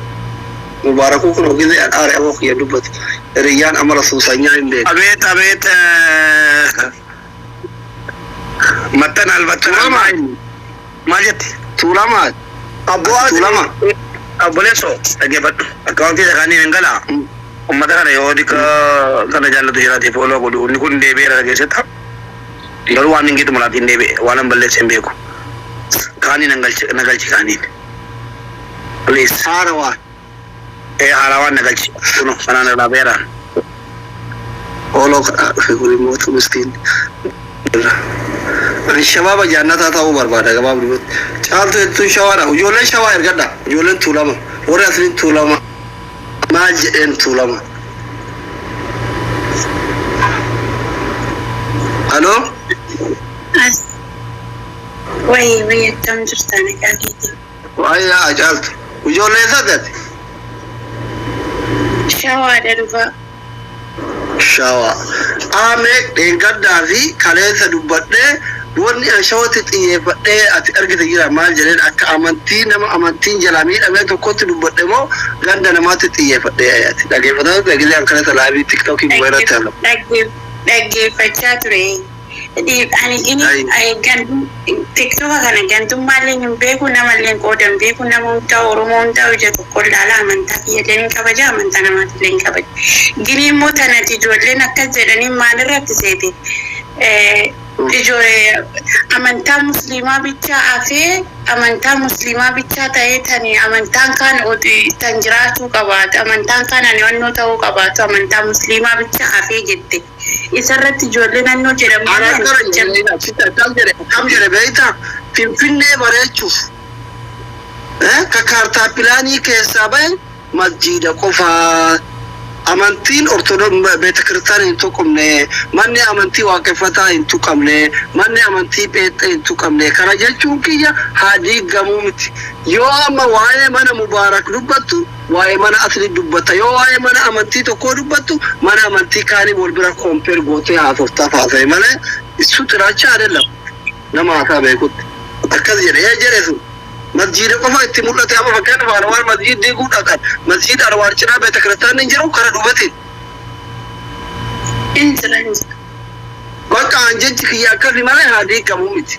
Mubaarakuu kunoo gizee an aare aboo kiyya dubbatu. Hiriyyaan amala suusanyaa hin beeku. Abeet abeet maxxanaal maxxanaal Tuulamaa. maal maal jette? Tuulamaa. Abboo Ati tuulama. Obboleessoo dhaggeeffadhu. Akkaawuntii isa kaaniin hin galaa. Uummata kana yoo dika kana jaallatu jiraate follow godhu. Inni kun deebi'eera dhageessetta. Garuu waan hin geetu malaatiin deebi'e waan an balleesse hin beeku. Kaaniin nan galchi na galchi kaaniin. Please. Haarawaa. Ee haarawaan na galchi. Kuno kanaan irraa beeraan. Ooloo kadhaa dhufe kun immoo tu miskiin. Ani shabaaba jaannataa ta'uu barbaada gabaabdumatti. Caaltu jettuun shawaadha. Ijoolleen shawaa ergadha. Ijoolleen tuulama. Warri asliin tuulama. Maal jedheen tuulama. Aloo? As wayi wayi akkam jirta nagaa keetii. Waayee yaa caaltu. Ijoollee eessaati ati? Shawaadha dhugaa. Shawaa. Aamee dheengaddaa fi kaleessa dubbadhee wanni an shawatti xiyyeeffadhee ati argite jira maal jedheen akka amantii nama amantiin jalaa miidhamee tokkotti dubbadhe moo ganda namaatti xiyyeeffadhee ati dhaggeeffataa turte gisee an kaleessa live TikTokii gubbaa irratti argamu. Dhaggeeffachaa ture. Ani Ayi. gini TikToka kana gantummaallee hin beeku namallee qooda hin beeku nama hundaa Oromoo hundaa ija tokko ilaala amantaa kiyyallee hin kabaja amantaa namaatillee hin kabaja. Gini immoo tanati ijoolleen akkas jedhanii maalirratti seete ijoollee amantaa musliimaa bichaa hafee amantaa musliimaa bichaa ta'ee tani amantaan kaan tan jiraachuu qabaatu amantaan kaan ani wannoo ta'uu qabaatu amantaa musliimaa bichaa hafee jette. Isarratti ijoollee naannoo jedhamu Ana malee ani akkana jecha jedhe achitti akkam jedhe akkam jedhe beektaa Finfinnee bareechuuf ka kaartaa pilaanii keessaa bahe masjiida qofaa amantiin ortodoks beeta kiristaana hin tuqamne manni amantii waaqeffataa hin tuqamne manni amantii pheexxee hin tuqamne kana jechuun kiyya haa diigamuu miti yoo amma waa'ee mana mubaarak dubbattu waa'ee mana asli dubbatta yoo waa'ee mana amantii tokkoo dubbattu mana amantii kaanii wal bira compare gootee haasoftaaf haasa'e malee isu xiraacha አይደለም nama haasaa beekutti akkas jedhe ee jedhe sun masjiida qofa itti mul'ate amma fakkeenyaaf Anwaar masjiid diiguu dhaqan masjiid Anwaar cinaa beeta kiristaanni hin jiru kara duubatiin hin jira hin jira. Bakka an jechi kiyya akkasi malee haa diigamuu miti.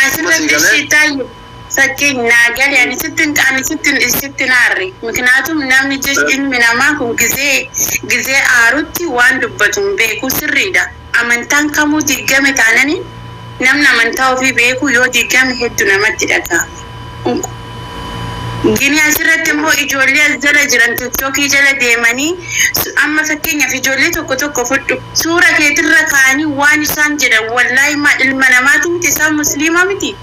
Asirratti Masii galee. ishii taayyu fakkeenya naa gale ani sitti ani sitti sitti naarre miknaatum namni jechi ilmi namaa kun gizee gizee aarutti waan dubbatu hin beeku sirriidha. Amantaan kamuu diigame taanani namni amantaa ofii beeku yoo diigame hedduu namatti dhaga'ama. Gini asirratti immoo ijoollee as jala jiran TikTokii jala deemanii amma fakkeenyaaf ijoollee tokko tokko fudhu suura keetirra kaa'anii waan isaan jedhan wallaahi maal ilma namaati miti isaan musliima miti.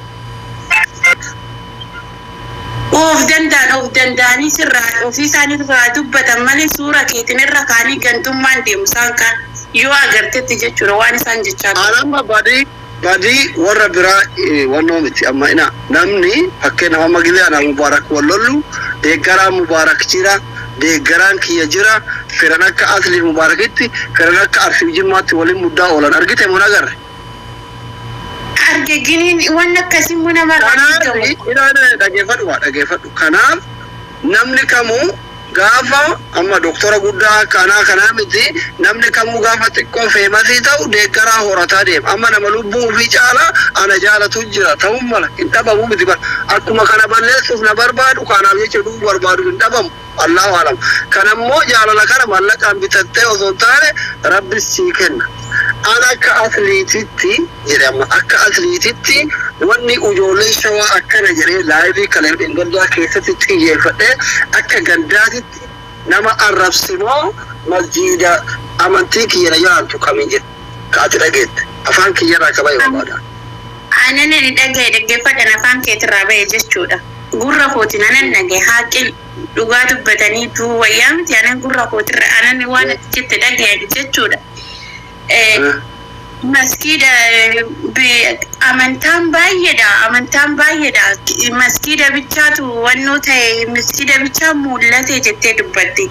Of danda'an of danda'anii sirraa ofii isaaniirraa dubbatan malee suura keetiin irra kaa'anii gantummaan deemu isaan kaan yoo agartetti jechuudha waan isaan jechaa turan. Anamma badii badii warra biraa wannoo miti amma ina namni fakkeenyaaf amma gizee ana Mubaarak wal lollu deeggaraan Mubaarak jira deeggaraan kiyya jira firan akka Asliif Mubaarakitti firan akka Arsiif Jimmaatti waliin muddaa oolan argite moo hin agarre? Arge giniin waan akkasii immoo namarraa Kanaaf eegamu. ina ina dhageeffadhu waa dhageeffadhu. Kanaaf namni kamuu gaafa amma doktora guddaa akka anaa kanaa miti namni kamuu gaafa xiqqoo famous ta'u deeggaraa horataa deema. Amma nama lubbuu ofii caalaa ana jaalatu jira ta'uu mala hin dhabamu miti bara. Akkuma kana balleessuuf na barbaadu kanaaf jecha du'uu barbaadu hin dhabamu. Allahu alam. Kanammoo jaalala kana mallaqaan bitattee osoo hin taane rabbis sii kenna. An akka atliititti jedhe amma akka atliititti wanni ijoolleen shawaa akkana jedhee live kana gandaa keessatti xiyyeeffadhee akka gandaatitti nama arrabse moo masjiida amantii kiyya na jaaltu kamiin jedhe ka ati dhageette afaan kiyyarraa ka bahe barbaada. Anan ani dhagaye dhaggeeffadhan afaan keetirraa bahe jechuudha. Gurra kootiin anan dhagaye, haaqin dhugaa dubbatanii duu wayyaa miti, anan gurra kootirra anan waan ati jette dhagaye jechuudha. Maskiida amantaan baay'eedha, amantaan baay'eedha. Maskiida bichaatu wannoo ta'e, maskiida bichaa mul'ate jettee dubbatti.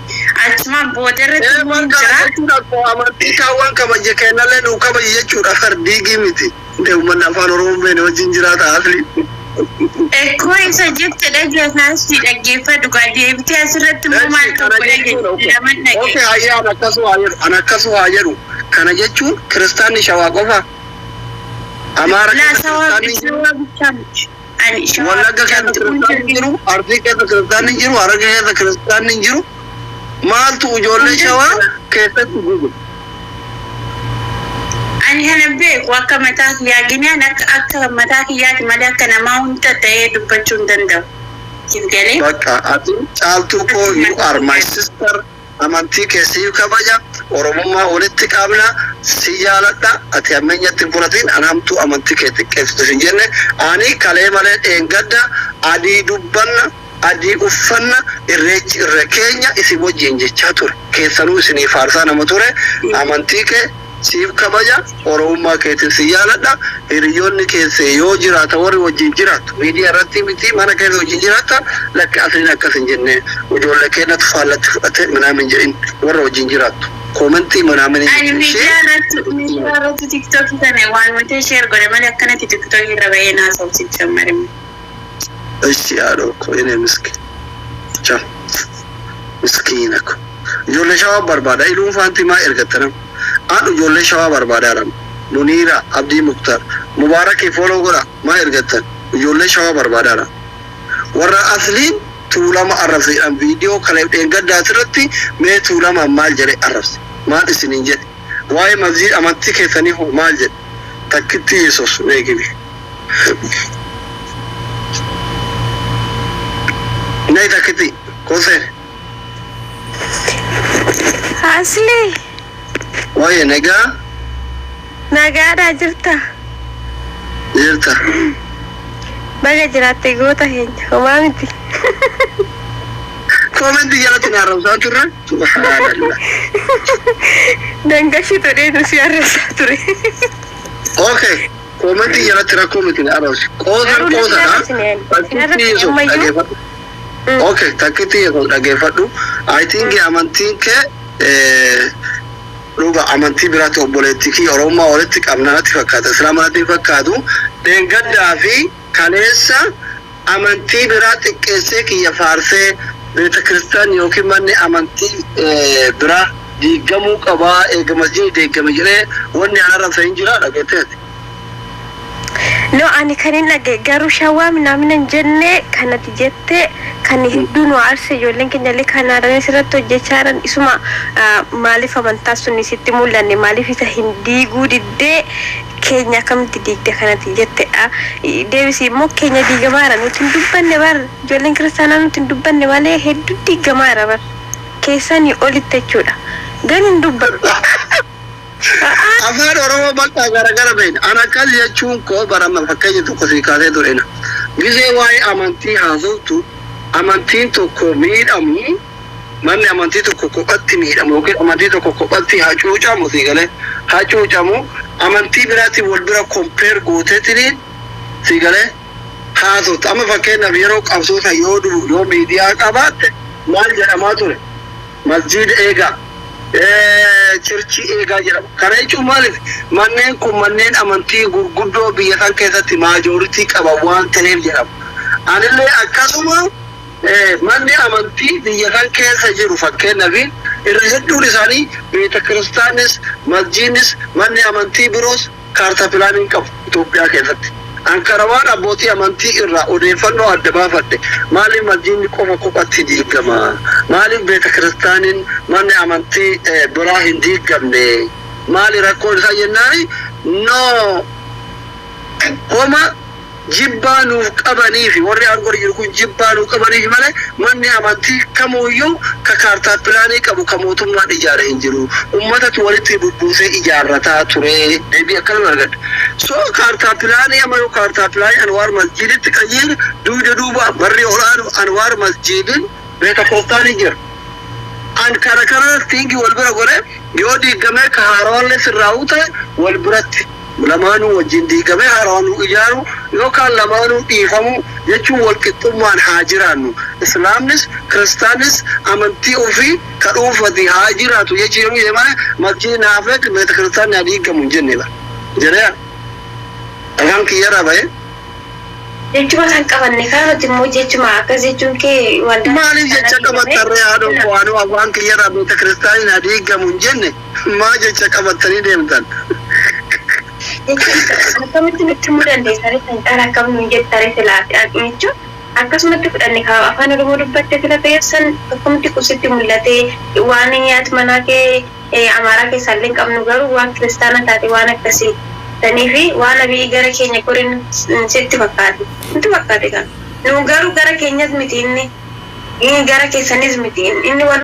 Achumaan booda irratti immoo hin Bakka jira. Jechuudha amantii kaawwan kabaje kennallee nuu kabaje jechuudha, diigii miti. Uummanni afaan Oromoo beene wajjin jiraata asli. Ekkoo isa jette dhagaye kaasii dhaggeeffadhu gaa, deebitee asirratti immoo maal tokko dhagaye laman dhagaye. Okay, hayyaan akkasu haa jedhu. An akkasu haa jedhu. Kana jechuun kiristaanni Shawaa qofa. Amaara Laa keessa shawaa kiristaanni hin jiru. Shawaa bichaa miti. Ani shawaa Wallagga bichaa keessa miti. kiristaanni hin jiru. Arsii keessa kiristaanni hin jiru. Harargee keessa kiristaanni hin jiru. Maaltu ijoollee Hunda Shawaa jira. keessatti gubu? Ani kana beeku akka mataa kiyyaa ginaan akka mataa kiyyaati malee akka namaa hunda ta'ee dubbachuu hin danda'u. Siif galee? Bakka ati caaltuu koo, you are my sister. Amantii keessi kabaja, Oromummaa walitti qabna, si jaaladha. Ati ammeenyatti hin fudhatin, an hamtuu amantii kee xiqqeessitu hin jenne. Ani kalee malee dheengadda adii dubbanna, adii uffanna, irreechi irra keenya isin wajjin jechaa ture. Keessanuu isinii faarsaa nama ture. Amantii kee siif kabaja, Oromummaa keetiin si jaaladha. Hiriyoonni keessa yoo jiraata, warri wajjin jiraattu miidiyaa irratti miti, mana keessa wajjin jiraata, lakki asliin akkas hin jenne, ijoollee keenyatu faallatti fudhate minaamin jedhin, warra wajjin jiraattu comment minaamin Ani hin ishee. Miidiyaa irratti TikTokii kana waan wanta share godhe malee akkanatti TikTokii irra bahee naasa'u sitti shammarimu. እሺ haadhoo ko, የኔ ምስኪን, ቻው miskiina ko. Ijoollee Shawaa barbaada, iluun faanti maa ergattanam an ijoollee Shawaa barbaadaadha. Muniira Abdii Muktar Mubaarakii follow godha, maa ergattan? Ijoollee Shawaa barbaadaadha, warra asliin Tuulama arrabseedhaan viidiyoo kana dheengaddaa asirratti mee Tuulamaan maal jedhe arrabse, maal isiniin jedhe, waa'ee masjid amantii keessanii hoo maal jedhe? Takkitti Yesus meeqibi nay takkitti koseen. Asli. Waa'ee nagaa. Nagaadhaa jirta? Jirta. Baga jiraatte goota keenya, homaa miti. Comment jalatti na arrabsaa turre, subhaanallah. Dangashi todheetu si arrabsaa ture. Okay, comment jalatti rakkoo miti, na arrabsi, qoosan Garuu na qoosadha. arrabsine ani. Sin Takkitti arrabsine Yesus ammayyuu. dhageeffadhu. Okay, takkitti Yesus dhageeffadhu. I think amantiin kee dhuga amantii biraatti obboleettii kiyya, Oromummaa walitti qabna natti fakkaata. Islaama natti hin fakkaatu. Dheengaddaa fi kaleessa amantii biraa xiqqeessee kiyya faarsee, beeta kiristaan yookiin manni amantii biraa diigamuu qabaa, eega masjidni diigame jedhee wanni an arrabsa hin jira dhageetteeti. No, ani kan hin dhage garuu shawaa minaamin hin jenne. Kanati jette kan hedduu nu aarse, ijoolleen keenya illee kan aaranis irratti hojjechaa jiran isuma. Maaliif amantaa sun sitti mul'anne? Maaliif isa hin diiguu diddee? Keenya akkamitti diigde kanati jettedha. Deebisi immoo, keenya diigamaara nuti hin dubbanne bar, ijoolleen kiristaanaa nuti hin dubbanne malee hedduu diigamaara bar, keessanii olitti jechuudha, garuu hin dubbanne. Afaan Oromoo bal'aa garagara beekna. An akkas jechuun koo barama fakkeenya tokko sii kaasee tureena. Gizee waa'ee amantii haasoftu, amantiin tokko miidhamu, manni amantii tokko kophatti miidhamu yookiin amantii tokko kophatti hacuucamu, sii galee, hacuucamu, amantii biraatiin wal bira compare gooteetiniin, sii galee, haasoftu. Amma fakkeenyaaf yeroo qabsoota yoo du'u, yoo miidiyaa qabaatte, maal jedhamaa ture? Masjiida eegaa, church eegaa jedhama. Kana jechuun maaliif manneen kun manneen amantii gurguddoo biyya san keessatti majority qaban waan ta'eef jedhama. Anillee akkasuma manni amantii biyya san keessa jiru, fakkeenyaaf irra hedduun isaanii beeta kiristaanis, masjiidnis, manni amantii biroos kaartaa plan qabu Itoophiyaa keessatti. Ankara waan abbootii amantii irraa odeeffannoo adda baafadhe, maaliif masjiidni qofa kophatti diigama? Maaliif beeta kiristaaniin manni amantii biraa hin diigamne? Maali rakkoon isaa jennaani, no, homa Jibbaa nuuf qabaniifi, warri aangoo jiru kun jibbaa nuuf qabaniifi malee, manni amantii kamuuyyuu ka kaartaa pilaanii qabu ka mootummaan ijaare hin jiru. Ummatatu walitti bubbuusee ijaarrataa ture. Deebii akkanuma argadha. So kaartaa pilaanii amma yoo kaartaa pilaanii Anwaar Masjiiditti qajeele, dugda duuba barri olaanu Anwaar Masjiidin beeta kiristaanii jira. An kana kana tingi wal bira godhe, yoo diigamee ka haarawallee sirraa'uu ta'e, wal biratti lamaanuu wajjin diigamee haarawanuu ijaaru yookaan lamaanuu dhiifamuu jechuun, wal qixxummaan haa jiraannu. Islaamnis Kiristaanis amantii ofii ka dhuunfati haa jiraatu jechuu yeroo jedhe malee, masjiidni hafee beeta kiristaanni haa diigamu hin jenne bara. Jedhee afaan kiyyarraa bahee. Jechuma kan qabanne kaa nuti immoo jechuma akkas jechuun kee waldaa Maaliif jecha qabattarree, haadhoo koo? Anuu afaan kiyyarraa beeta kiristaaniin haa diigamu hin jenne. Maa jecha qabattanii deemtan? Akkamitti nutti himuu dandeessanii kan caala akkam nuun jettare silaa jechuun, akkasumatti fudhanne kaa. Afaan Oromoo dubbatte sila ta'eef san akkamitti qusitti mul'ate? Waan nyaati manaa kee Amaaraa keessaa illee hin qabnu, garuu waan kiristaana taate waan akkasii sanii fi waan Abiyyi gara keenya qorin sitti fakkaate, nutti fakkaate kan nu garuu gara keenyas miti, inni gara keessanis miti inni waan.